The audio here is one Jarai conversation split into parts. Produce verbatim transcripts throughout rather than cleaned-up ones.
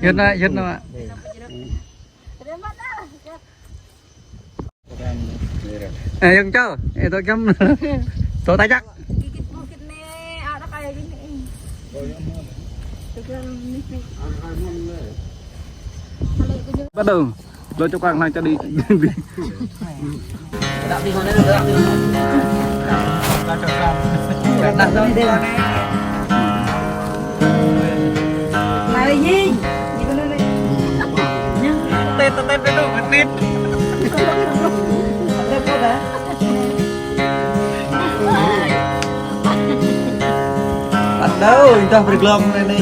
Yun na, yun na. Ê, Yang Châu, ê, tao chăm. Tao tay chắc. Gigit bukit nih, ada kayak gini. Bắt đầu. Lôi cho Quang Lang cho đi. Tết, Tết, Tết, Tết, Tết. Aduh, indah bergelom ini.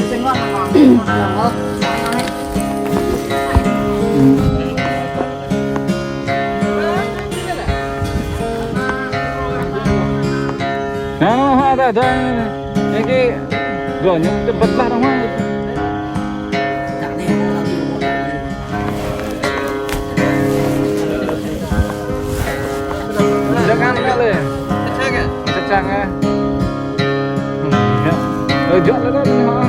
Nah, nah, nah, ada, ada. Ini, dua, ini cepet lah, Rahman. Jangan, Kak, le. Kacang, ya? Kacang, ya. Hmm, ya. Eh, jok, le, le, le, ha.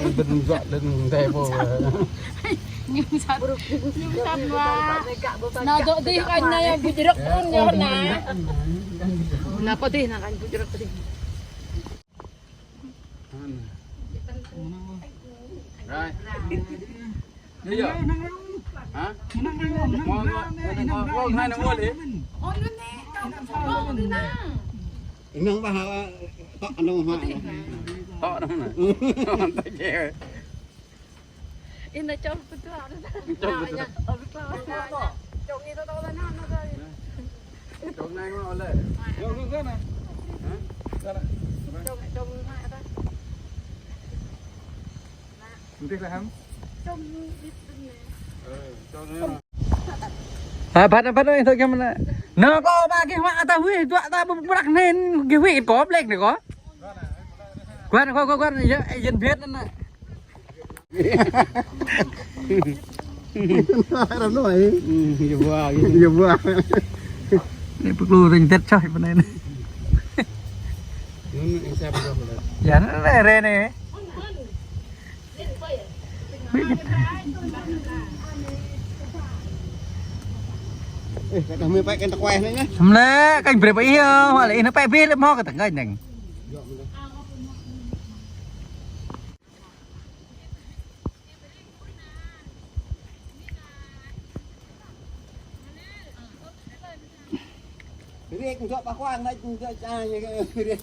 Ê, bình dọa lên đây vô. Ñu sat. Ñu sat wa. Nao dŏ dih kơ anai, ñu bơjrơ̆k pun ñu na. Nao pơ dih, nao kơ anai bơjrơ̆k pơ dih. Rồi. Đi giờ. Hả? Ngồi, ngồi, ngồi, ngồi, ngồi, hai năm ngồi đi. Inang bah, tŏk anŭn mă. Tŏk anŭn mă. Tŏk jĕ. Ih, nao čŏng pơtuă. Čŏng pơtuă. Čŏng anai mă lĕ. Čŏng anai. Hả? Čŏng, čŏng anai. Ntih lah, Ham. Ơ, čŏng anai. Ha, băt, băt, ơi, thôi, kiăng mơ̆n. Nao kơ ba gih mă atah wih, dua ta bơbrak nen, gih wih kơ blek ne kơ. Kuan, kuan, kuan, kuan, ya, ê, yen biet anŭn. Răm nôi. Ư, ya bua, ya. Ya bua. Anai pơklu ring tet čoh pơ anai. Anŭn, anŭn, sa pơklu. Ya, anŭn, re, re ne. Ê, kơ tơmơi pĕ kơ tơkuai anai nhá. Samlĕ, kơ brơi pĕ ih, hua lĕ ih nao pĕ bĕ lĕ mơ̆ kơ tơngai neng. Riêng dŏ pơ kuang anai, dŏ čai riêng.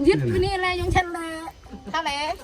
Giết mini là dùng chân là. Sao lẽ?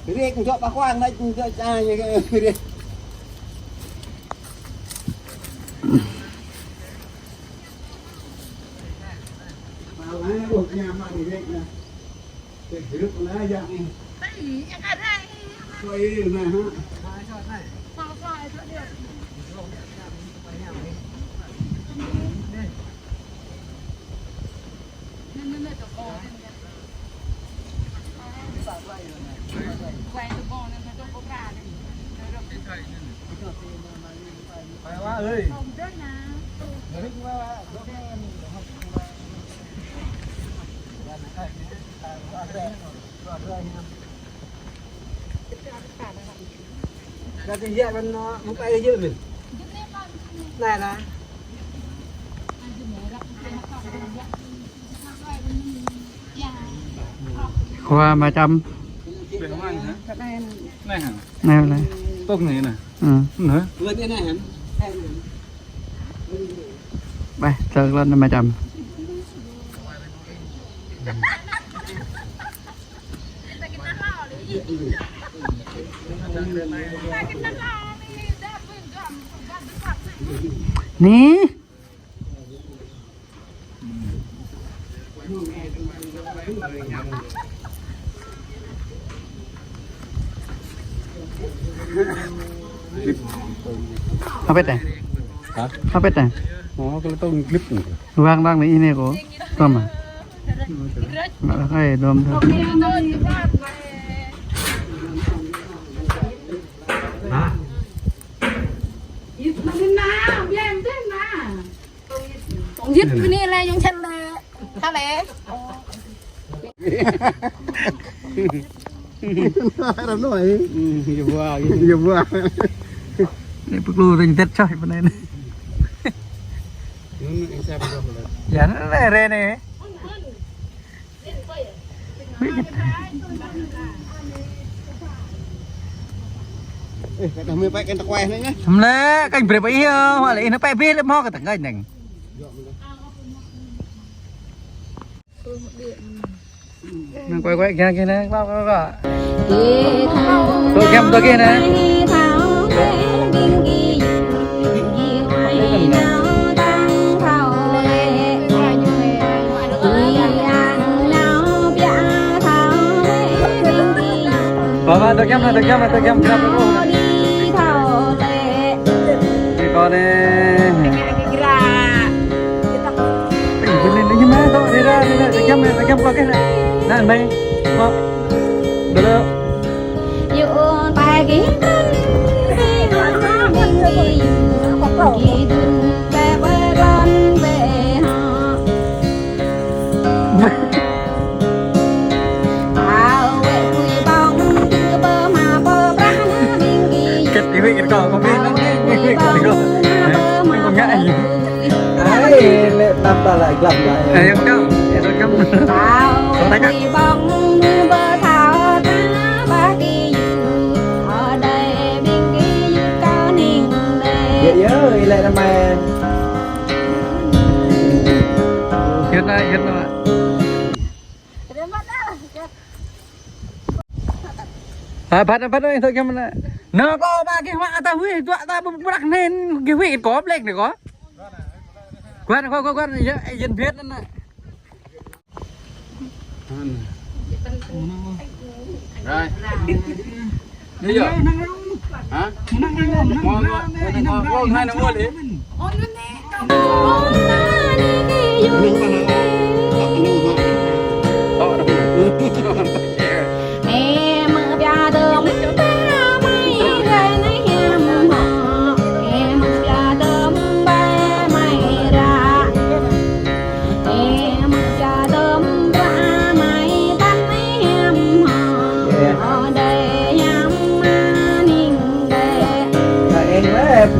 Riêng dŏ ƀa kuang, nai dŏ čai riêng. Ƀa ai ƀuh ñam mă riêng nai. Tê grip nai yă ni. Ôi, nai hă. Ra tin yă ƀan, ơ, mŭk ai yơh mĭn. Nai lah. Khua Ama Čăm. Nai hă? Nai hă? Nai lah. Tŏk nai nă. Ư. Nă. Ƀai, tơl lŏn Ama Čăm. Ni. Hơpet ơ? Hă? Hơpet ơ? Ơ, kơ tông glip. Wang wang ni ini ko. Tơma. Mă lah ai dom tơma. Hă? Giết mini là dùng chân là. Sao lẽ? Răm nôi. Ư, yua ƀuă. Yua ƀuă. Ni pơklu ring tet čoh pơ anai. Yă, nă, nă, re ne. Ê, kơ đah mơi păi kơ tơkuai anai nă. Hăm lĕ, kơ brơi păi ih, hua lĕ, ih nă păi bih lĕ mơ̆ kơ tơngai neng. Nè, quay, quay, kìa, kìa nè, quay, quay, quay. Tụi kem, tụi kia nè. Ba, ba, tụi kem nè, tụi kem nè, tụi kem nè. Đi con đi. Ih, bơni nê, ñu mă, tŏ, đi ra, đi ra, tơčăm nê, tơčăm kơ kĕ nê. Nă, mơi. Mă. Đơ đơ. Kĕt đi wĭt kơ kâo, kâo ƀuh nă, wĭt kơ kâo. Ơ, kâo ngă. Ai, lĕ tăp ta lăi glăp lăi. Ai, kâo, kâo ngă. Yơh, yơh, ih lĕ nă mơi. Yơh nă, yơh nă. Hă, băt, băt, ih tŏ kiăng mơ̆n. Nă, kâo ba gih mă ta huĭ, dua ta ƀu prăk nên, gih huĭ kâo blek nê kâo. Kuan, kuan, kuan, kuan, yơh, yơh, biăt nă. Rồi. Đi chưa? Hả? Ngon, ngon, ngon, ngon, ngon, ngon, ngon.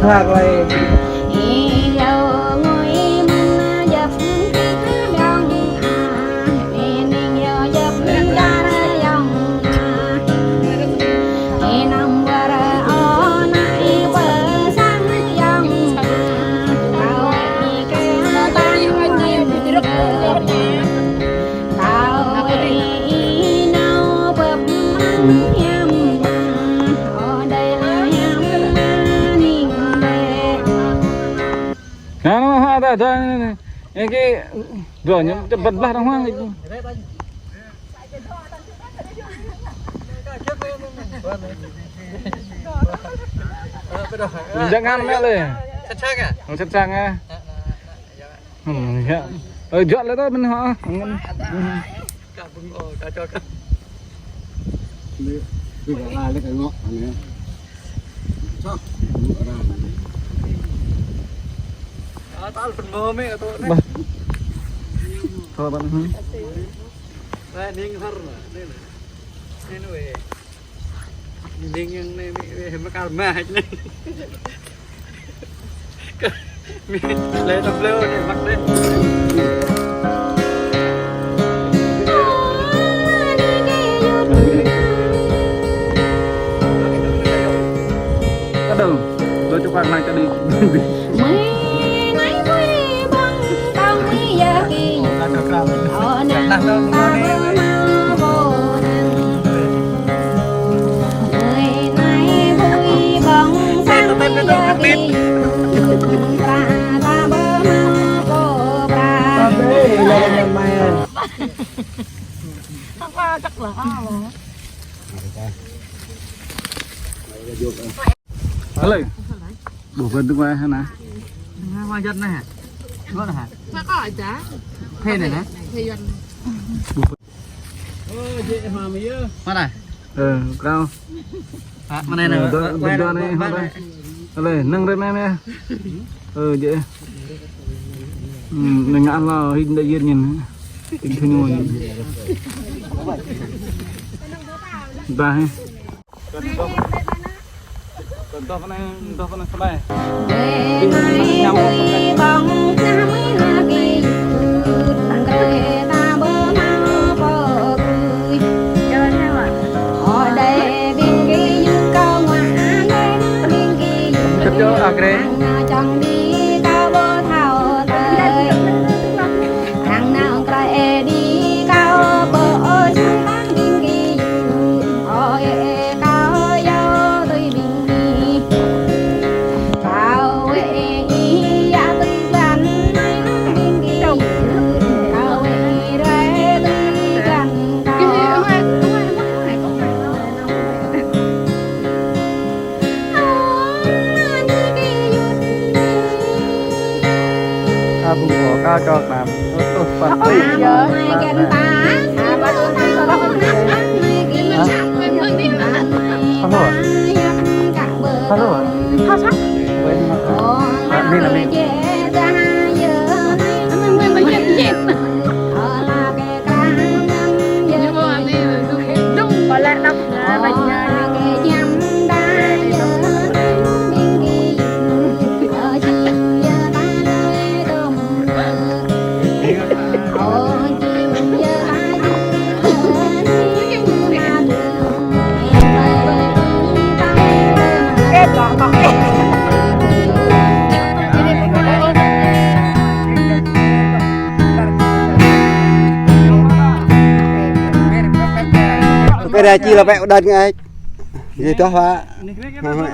Phak lơi. Nă, nă, hă, ta, ta, nă, nă. Ơ, kơ, dŏ ñu, čơbăt blah đàng hoàng kơ. Jangan mă lĕ. Sat sang ah? Sat sang ah. Ơ, yơh. Ơ, jŏk lĕ tơ, mơ̆n hă. Kơ bưng ô, kơ čŏk kơ. Lĕ, lĕ kơ ngŏ anai. Čŏk, ngŏ anai. Tal pơnô mĕ kơ tŏ anai. Bah. Tŏ pơnô. Anai, ning hor anai. Anai, anai weh. Ning yang anai, anai weh, mă kar mah anai. Lĕ tơblâo anai, mă anai. Kơ đơ̆ng, tơčŏk kơ anai kơ đi. Ơ lơi. Ƀuh bơ̆n tŭ wai hă nă. Hă, wai jăt nă hă? Ngot nă hă? Ngot kơ aja. Phê nă hă? Phê yuan. Ơ, jĕ hmua mơ̆ yơh. Mă nă? Ơ, kâo. Hă, mă nă nă. Ơ, dŏ, wai dŏ nă, nă, hmua wai nă. Ơ lơi, nâng rơ̆ nă nă. Ơ, jĕ. Ư, nă ngă hloh, hĭ đa yơr ñen. Tĭng thơ ñu. Dah hă. Cok nam. Ơ, ơ, păn. Ơ, ơ, ơ. Hả? Hả? Hả? Hả? Hả? Hả? Kơ đa chi lŏ pĕ đan ngă. Dih tuh, Pak. Hă, hă.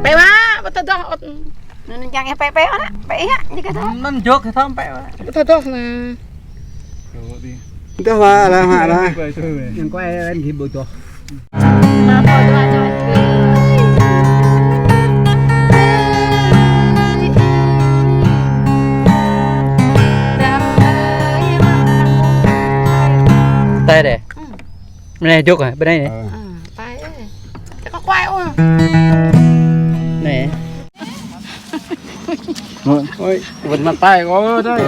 Pĕ wa, ƀu thâo dŏ ôh. Anŭn čang ih pĕ, pĕ ôh, pĕ ih, ñu kơ thâo. Anŭn jŏk thâo pĕ wa. Ƀu thâo dŏ anai. Dah wa, lah, mak, lah. Yang kuai, yang ghi ƀu dŏ. Tơi đeh. Anai jŏk ah, ƀơi anai anai. Ơ. Ơ, tơi ơi. Čak kơ kuai ôh. Anai. Ôi, vẫn mặt tay có đấy.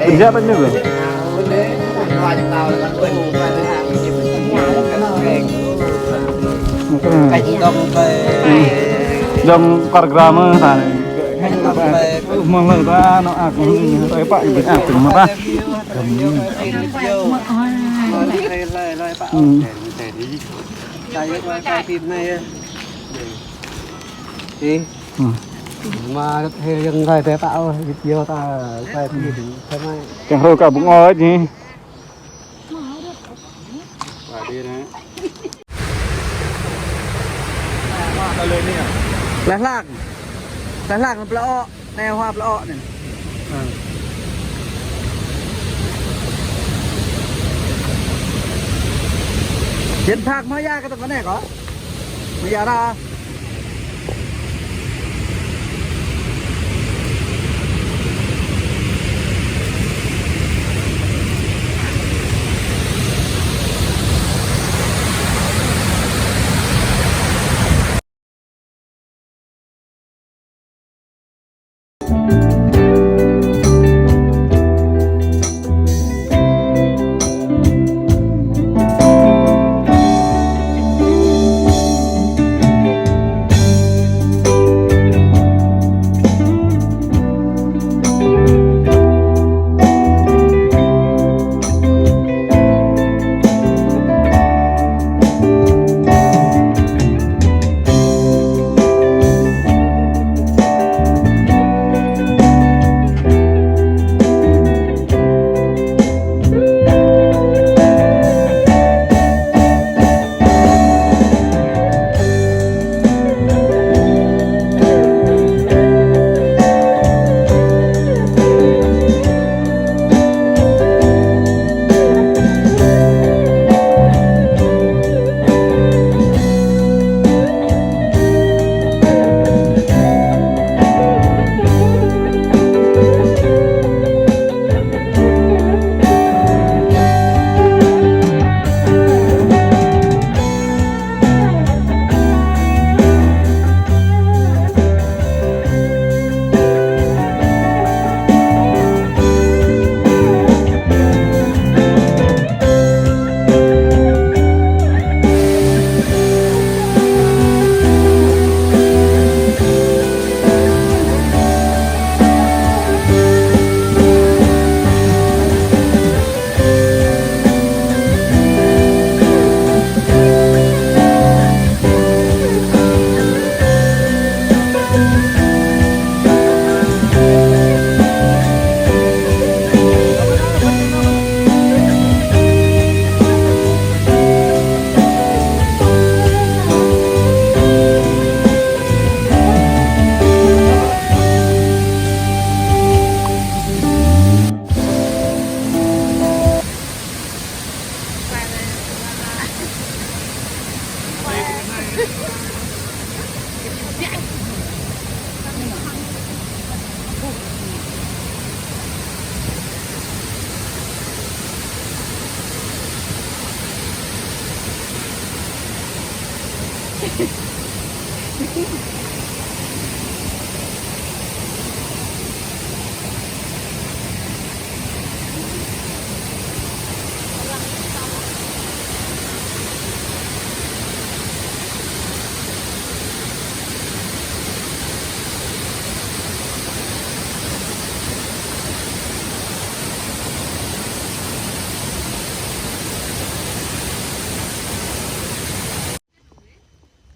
Mình ra bên nước rồi. Dong kar gram ta. Mong lơ ta no ak ta pa ak ma ta. Ih. Ơ. Mă hơi yang rai pĕ pă ôh, git yo ta rai pĕ đi. Samai. Yang hrô ka bung ôh ji. Leh lăng. Leh lăng plă ôh, anai hua plă ôh anai. Ơ. Jên phak mơ̆ ya kơ tơ̆ng anai kơ? Mơ̆ ya ra.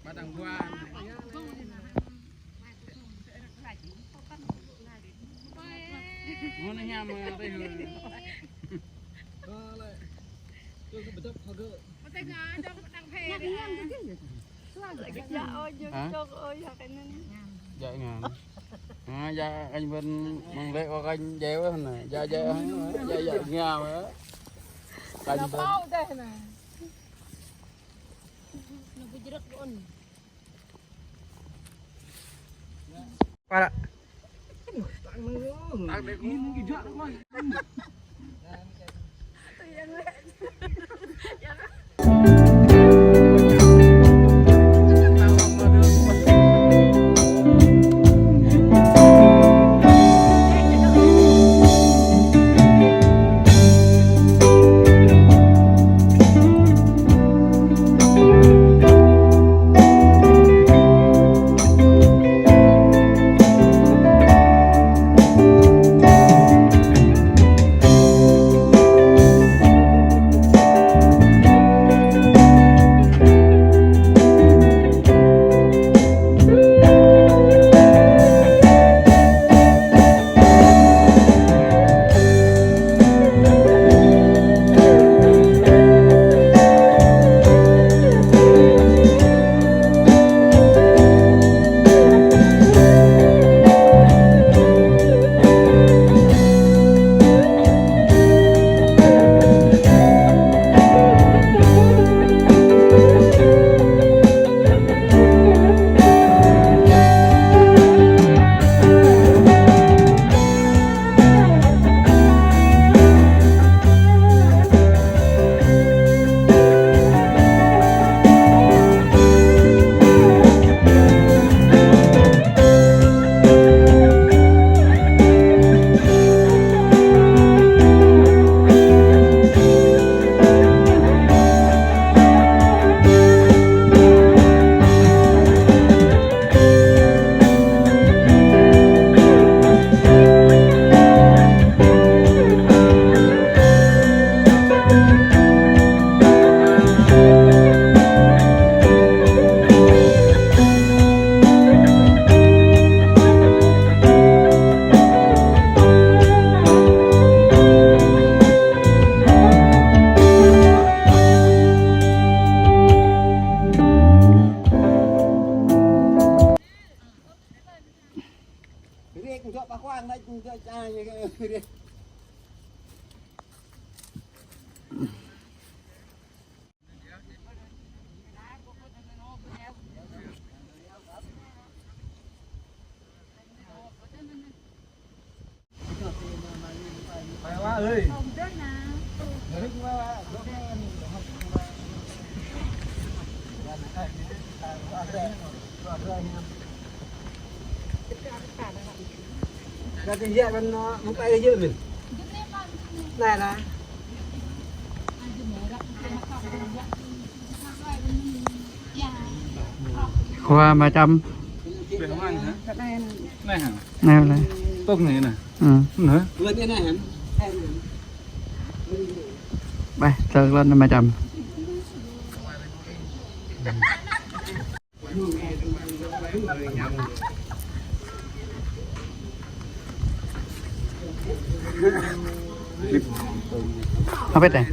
Batang buah. Mana nyam, teh. Hả? Dạ ngàn. À, dạ, anh vẫn mang lễ qua anh dễ quá nè. Dạ, dạ, dạ, dạ, ngàn á. Anh vẫn. Pala. Riêng dŏ pơkhuang, riêng dŏ čai, riêng. Khua Ama Čăm. Anai hả? Anai hả? Anai. Tông anai nè. Ừ. Anai hả? Bai, tơl lăn Ama Čăm. Hơpet ah?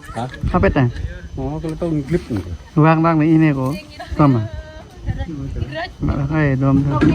Hả? Hơpet ah? Ơ, kơ tông clip anai. Wang wang anai, anai kâo. Tơm ah. Mă lăng ai, dôm tơm.